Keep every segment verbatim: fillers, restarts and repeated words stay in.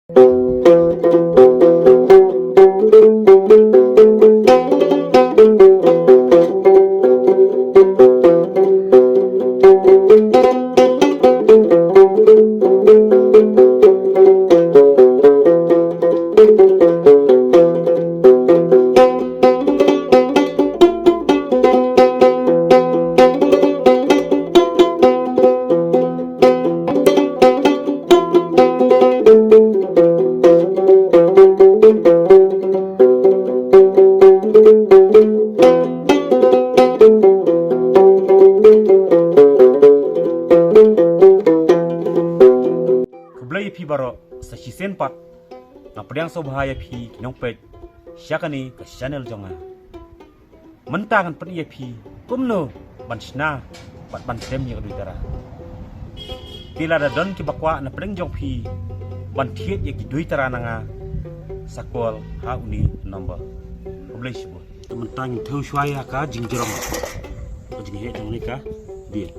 Khublei ïa phi baroh, sa shisien pat nga pdiang sngewbha ïa phi ki nongpeit sha kane ka channel jong nga. Mynta ngan pyni ïa phi kumno ban shna bad ban tem ïa ka duitara. Te lada don kiba kwah na pdeng jong phi ban thied ïa ki duitara na nga, sa call ha une u number. Khublei shibun. Te mynta ngin thew shuwa ïa ka jingjrong, ka jingheh jong kane ka dieng.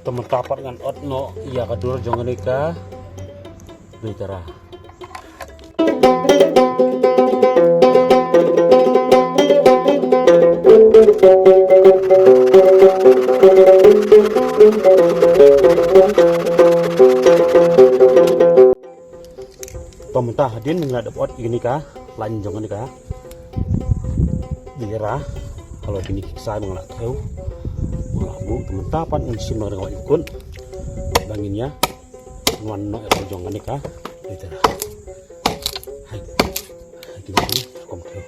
Te mynta pat ngan ot noh ïa ka dur jong kane ka duitara. To mynta hadien ngi la dep ot ïa kane ka lain jong kane ka duitara. Halor kine ki ksai ba nga la thew, ba nga la buh. To mynta pat ngin shim na ka dang wad kut. Ba ngin ïa wan noh ïa ka jong kane ka. Ita. Hai. Hai, kita ni, kom tu.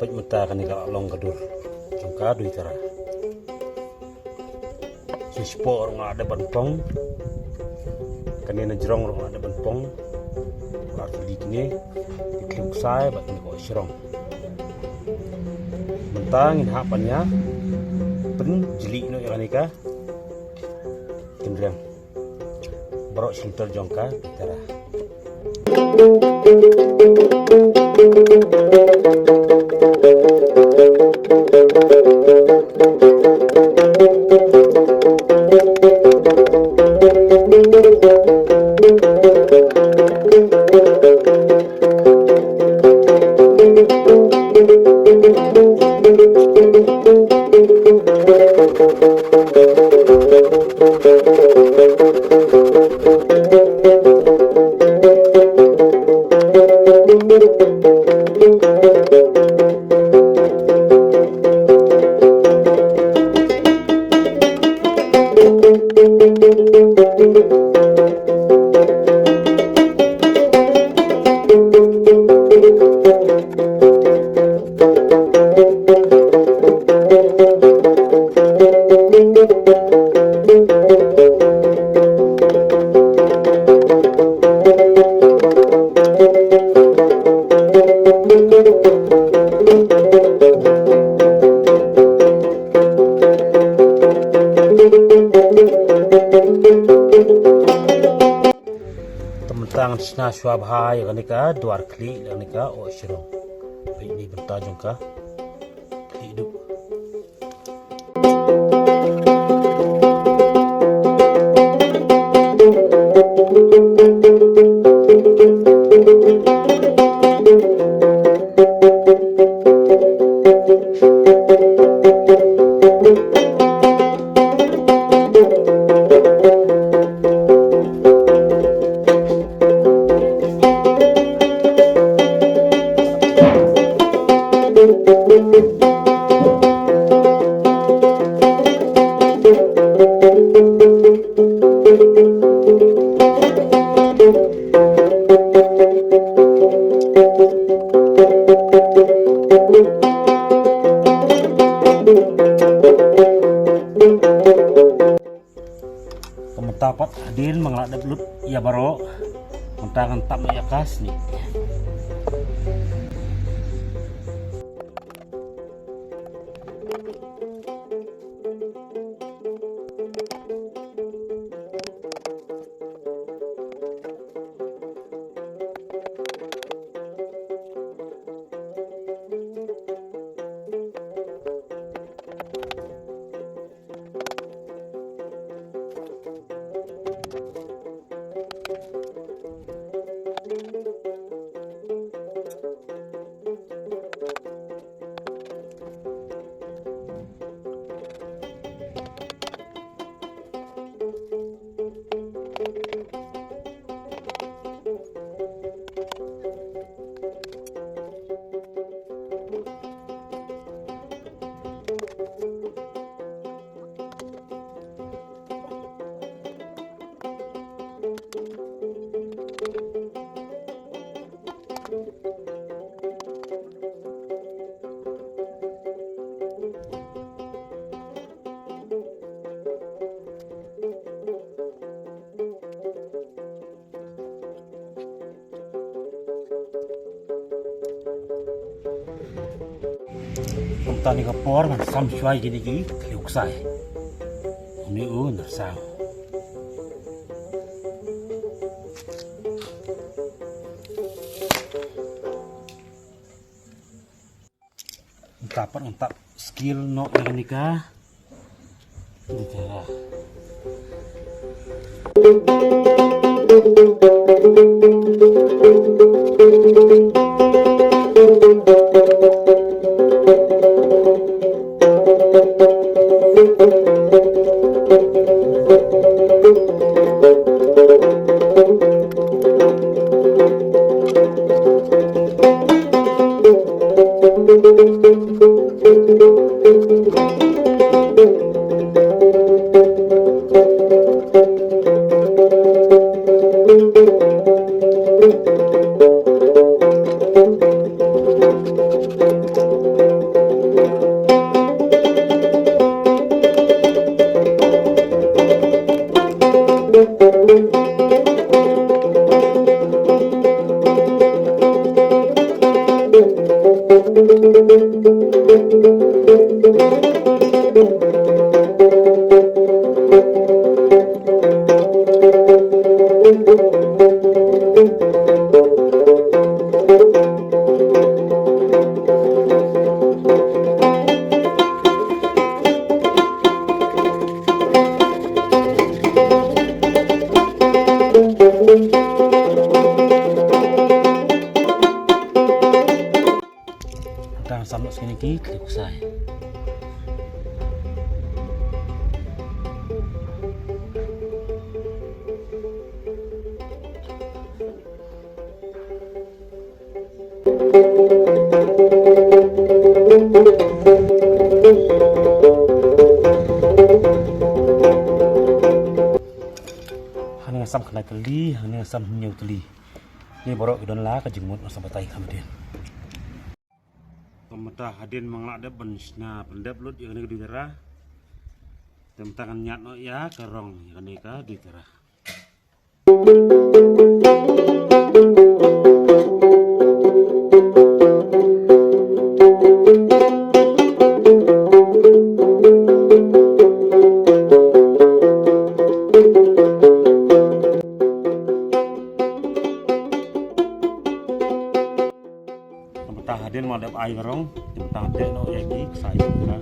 Peit mynta kane ka la long ka dur jong ka Duitara. Shi spah ruh nga la dep ban pong. Kane na jrong ruh nga la dep ban pong. Ar tylli kine, ki khlieh ksai bad kine ki shrong. Mynta ngin hap ban ïa pynjlih noh ïa kane ka tynriang. Baroh shyntur jong ka Duitara. Te mynta ngan shna shuwa bha ïa kane ka dwar khlieh, ïa kane ka oh shrong. Peit ïa kane bynta jong ka khlieh duh. Te mynta pat hadien ba nga la dep lut ïa baroh, mynta ngan tap noh ïa ka snieh. Kumta ni ka por ngan sam shuwa ïa kine ki khlieh ksai. Une u nyrsan. Dapat ngan tap skill noh ïa kane ka. Dei tara. Tang sam noh sini ki klik sai. Hangne nga sam khyndai tylli, hangne nga sam hynñiew tylli. Ngi baroh ki don la ka jingmut, nga sam batai kham dien. Te mynta hadien ba nga la dep ban shna pyndep lut ïa kane ka duitara. Te mynta ngan ñiad noh ïa ka rong ïa kane ka duitara. Te mynta hadien ba nga la dep ai ka rong, te mynta ngan teh noh ïa ki ksai jong ka.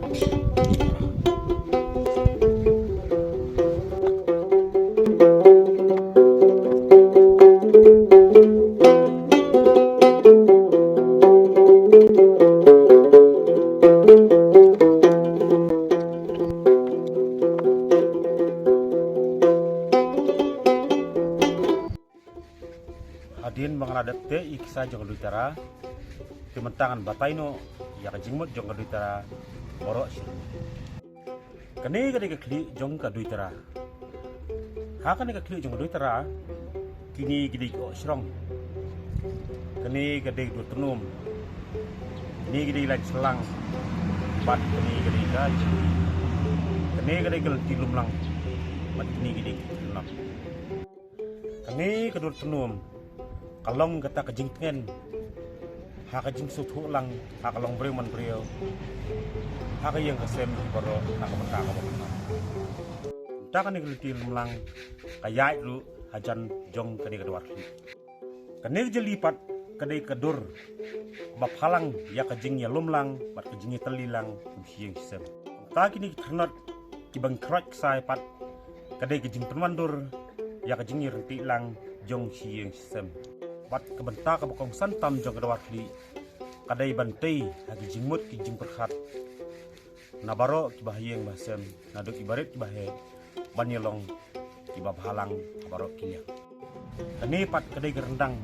Hadien ba nga la dep teh ïa ki ksai jong ka duitara, te mynta ngan batai noh ïa ka jingmut jong ka duitara baroh shi. Kane ka dei ka khlieh jong ka duitara. Ha kane ka khlieh jong ka duitara, kine ki dei ki ohshrong. Kane ka dei ka dur tnum. Kine ki dei ki lain shyllangh. Bad kine ki dei ka jingri. Kane ka dei ka lynti lumlang. Bad kine ki dei ki tnum. Kane ka dur tnum ka long kata ka jingtngen ha ka jingsngewthuh lang ha ka longbriew manbriew, ha ka ïing ka sem baroh, ha ka bynta kaba kynmaw. Mynta kane ka lynti lumlang ka ïaid ruh hajan jong kane ka dwar khlieh. Kane ka jylli pat ka dei ka dur ba phalang ïa ka jingïalum lang bad ka jingïatylli lang kum shi ïing shi sem. Mynta kine ki tyrnot kiba ngi khroit ksai pat ka dei ka jingpynwandur ïa ka jingïaryntih lang jong shi ïing shi sem. Bad ka bynta kaba kongsan tam jong ka dwar khlieh ka dei ban tei ha ki jingmut ki jingpyrkhat na baroh kiba ha ïing ba ha sem, naduh kiba rit kiba heh, ban ïalong kiba bhalang ha baroh ki liang. Kane pat ka dei ka ryndang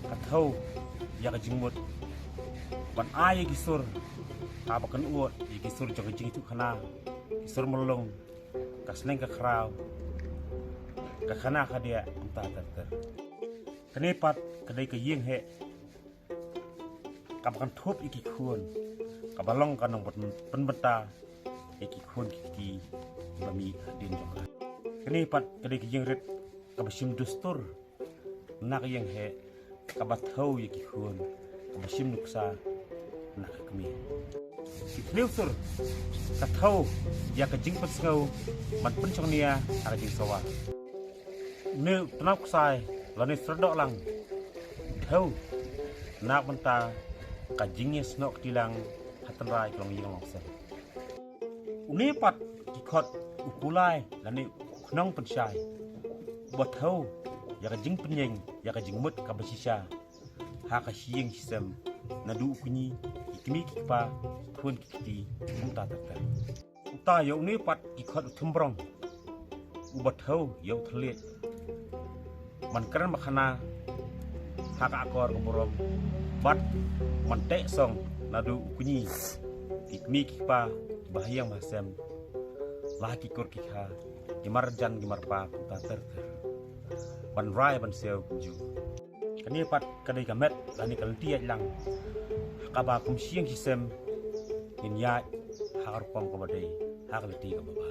ka thew ïa ka jingmut ban ai ïa ki sur kaba kynnoh ïa ki sur jong ka jingïathuhkhana, ki sur mallung, ka sneng ka khraw, ka khana ka diah, mynta ter ter. Kane pat ka dei ka ïing heh kaba kynthup ïa ki khun, kaba long ka nongpynbynta ïa ki khun ki kti kiba mih hadien jong ka. Kane pat ka dei ka ïing rit kaba shim dustur na ka ïing heh, kaba thew ïa ki khun, kaba shim nuksa na ka kmie. Ki thliew sur ka thew ïa ka jingpynsngew ban pynshongnia ha ka jingsawa. Une u tnat ksai lane syrdoh lang thew na ka bynta Ka jingïasnoh kti lang ha tynrai ka longïing longsem. Une pat ki khot u kulai lane u khnong pynshai, uba thew ïa ka jingpynïeng ïa ka jingmut kaba shisha ha ka shyieng shisem, naduh u kñi, ki kmie ki kpa, khun ki kti, kumta ter ter. Uta ïa une pat ki khot u thymbrong, uba thew ïa u thylliej, ban kren ba khana ha ka akor ka burom, bad ban teh song naduh u kñi, ki kmie ki kpa, ki bahaïing bahasem, la ki kur ki kha, ki marjan ki marpa, kumta ter ter, ban rai ban siew kumjuh. Kane pat ka dei ka met lane ka lynti ïaid lang ha kaba kum shyieng shisem ngin ïaid ha ka rukom kaba dei, ha ka lynti kaba bha.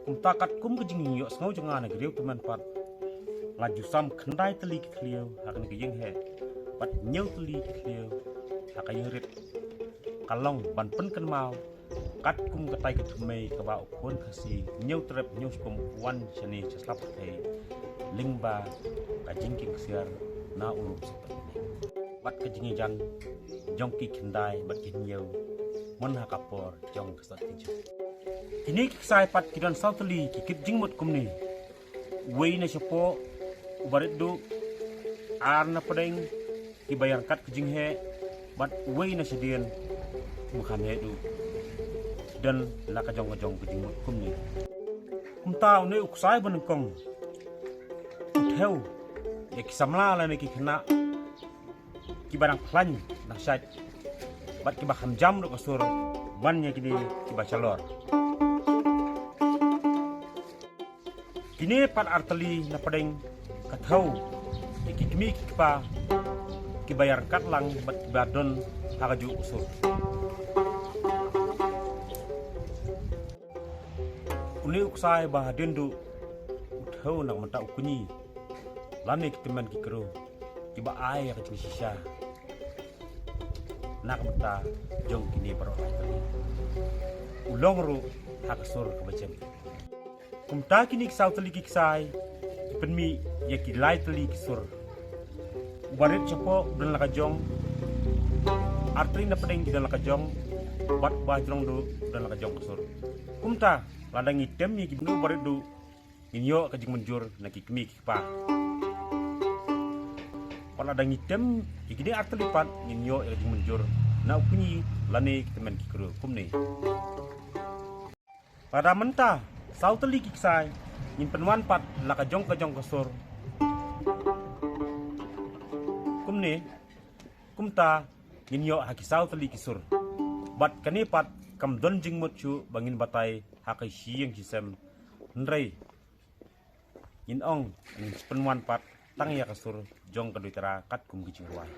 Kumta katkum ka jingïohsngew jong nga na ka riew tymmen pat, nga ju sam khyndai tylli ki thliew ha kane ka ïing heh, bad hynñiew tylli ki thliew ha ka ïing rit. Ka long ban pynkynmaw katkum katai ka thymmei kaba u khun Khasi Hynñiewtrep Hynñiewskum u wan shane sha Slap Pyrthei lyngba ka jingkieng ksiar na u Rup Sohpet Bneng bad ka jingïajan jong ki khyndai bad ki hynñiew, man ha ka por jong ka Sohkynjur. Kine ki ksai pat ki don saw tylli ki kit jingmut kumne: uwei na shapoh, uba rit duh, ar na pdeng, kiba ïaryngkat ka jingheh, bad uwei na shadien, uba kham heh duh. Don la ka jong ka jong ka jingmut kumne. Kumta une u ksai ba nyngkong u thew ïa ki samla lane ki khynnah kiba dang khlaiñ dang shait bad kiba kham jam ruh ka sur ban ïa kine kiba shalor. Kine pat ar tylli na pdeng ka thew ïa ki kmie ki kpa kiba ïaryngkat lang bad kiba don ha kajuh ka sur. Une u ksai ba hadien duh u thew na ka bynta u kñi lane ki tymmen ki kru kiba ai ïa ka jingshisha na ka bynta jong kine baroh lai tylli. U long ruh ha ka sur kaba jem. Kumta kine ki saw tylli ki ksai ki pynmih ïa ki lai tylli ki sur. Uba rit shapoh u don la ka jong, ar tylli na pdeng ki don la ka jong, bad uba hajrong duh u don la ka jong ka sur. Kumta lada ngi tem ïa ki bynta uba rit duh, ngin ïoh ka jingmynjur na ki kmie ki kpa. Bad lada ngi tem ïa kine ar tylli pat, ngin ïoh ïa ka jingmynjur na u kñi lane ki tymmen ki kru kumne. Lada mynta saw tylli ki ksai ngin pynwan pat la ka jong ka jong ka sur kumne, kumta ngin ïoh ha ki saw tylli ki sur. Bad kane pat kam don jingmut shuh ba ngin batai ha ka shyieng shisem. Hynrei ngin ong ngin pynwan pat tang ïa ka sur jong ka Duitara katkum ki jingrwai.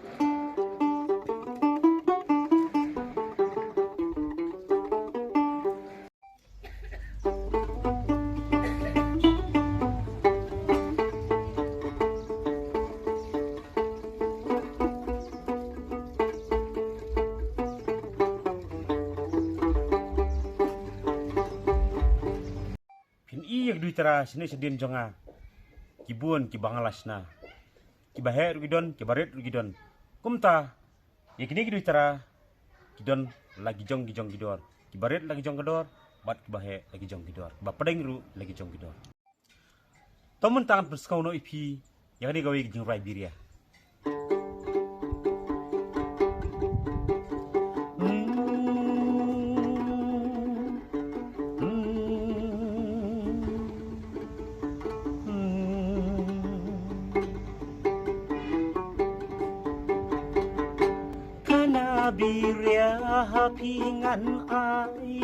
Phin i ïa ka Duitara shane shadien jong nga, ki bun kiba nga la shna. Kiba heh ruh ki don, kiba rit ruh ki don. Kumta ïa kine ki Duitara ki don la ki jong ki jong ki dor. Kiba rit la ki jong ka dor, bad kiba heh la ki jong ki dor. Kiba pdeng ruh la ki jong ki dor. To mynta ngan pynsngew noh ïa phi ïa kane kawei ka jingrwai biria. Kane biria ha phi ngan ai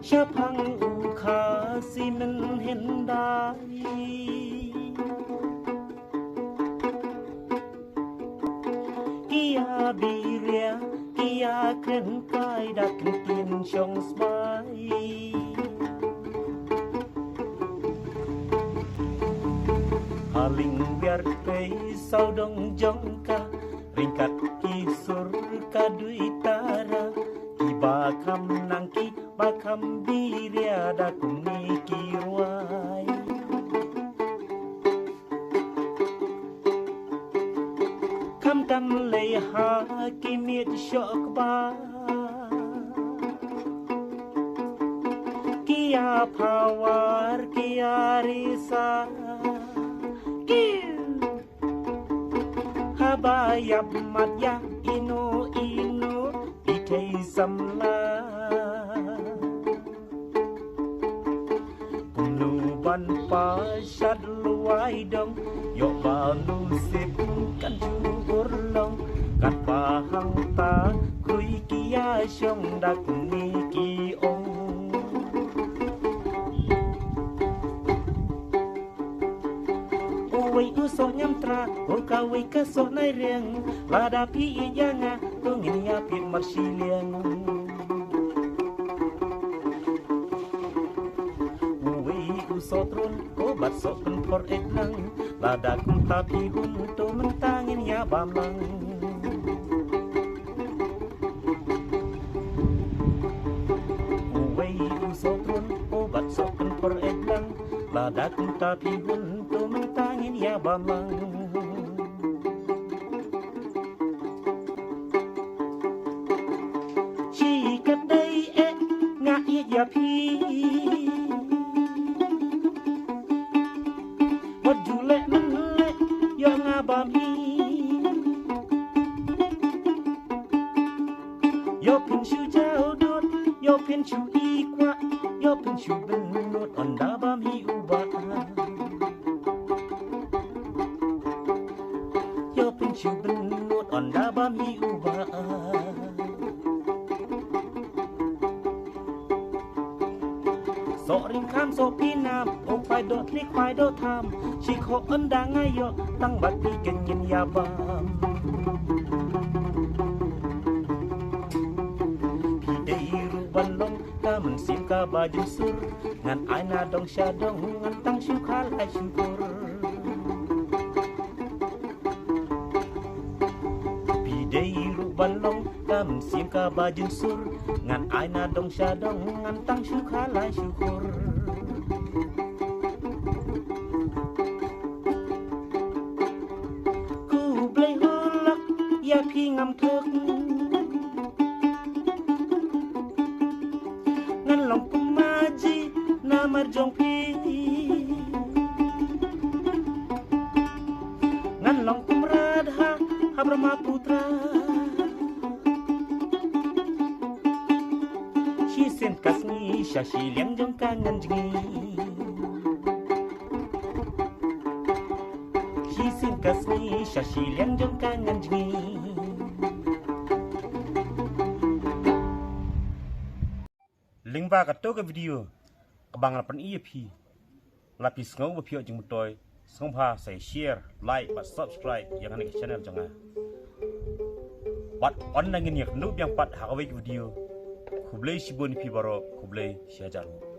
shaphang u Khasi mynhyndai. Ki ïa biria, ki ïa kren kai da kyntien shong sbai. Ha lyngwiar kei sawdong jong ka, ryngkat ki sur ka Duitara, kiba kham nang kiba kham biria da kumne ki rwai. Ha ki miet shok ba ki ïa phawar ki ïa risa ki haba ïap mat ïa ino ino i thei samla. Kumno ban pynshad luai dong, ïoh ba nu sip kan ju urlong, katba hangta khrui ki ïa shong da kine ki ong. Uwei u soh ñiamtra, u kawei ka soh nai riang, lada phi ïeit ïa nga, to ngin ïa peit marshiliang. Uwei u soh trun, u bat soh kynphor eit lang, lada kumta phi hun, to mynta ngin ïa bam lang. Uwei u soh trun, u bat soh kynphor eit lang, lada kumta phi hun, to mynta ngin ïa bam lang. Shi katdei eh nga ïeit ïa phi. Wat ju leh men leh ïa nga bam hi. Ïoh phin shu jaw dud, ïoh phin shu i kwah, ïoh phin shu bynnud ynda bam hi u bah. Ïoh phin shu bynnud ynda bam hi u bah. Soh ring kham soh phi nam, u khwai doh thli khwai doh tham, shi khoh ynda nga ïoh, tang bad phi kan ngin ïa bam. Phi dei ruh ban long ka mynsiem kaba jynsur, ngan ai na dong sha dong, ngan tang shu khalai shu kur. Phi dei ruh ban long ka mynsiem kaba jynsur, ngan ai na dong sha dong, ngan tang shu khalai shu kur. Khublei hok ïa phi ngam thok. Ngan long kum ma ji namar jong phi. Ngan long kum Radha ha Brahmaputra. Shisien ka sngi sha shiliang jong ka ngan jngi. Shisien ka sngi sha shiliang jong ka ngan jngi. Lyngba kato ka video kaba nga la pyni ïa phi. Lada phi sngew ba phi ïoh jingmyntoi, sngewbha sa share, like bad subscribe ïa kane ka channel jong nga. Bad ynda ngin ïakynduh biang pat ha kawei ka video. Khublei shibun ïa phi baroh, khublei shihajar nguh.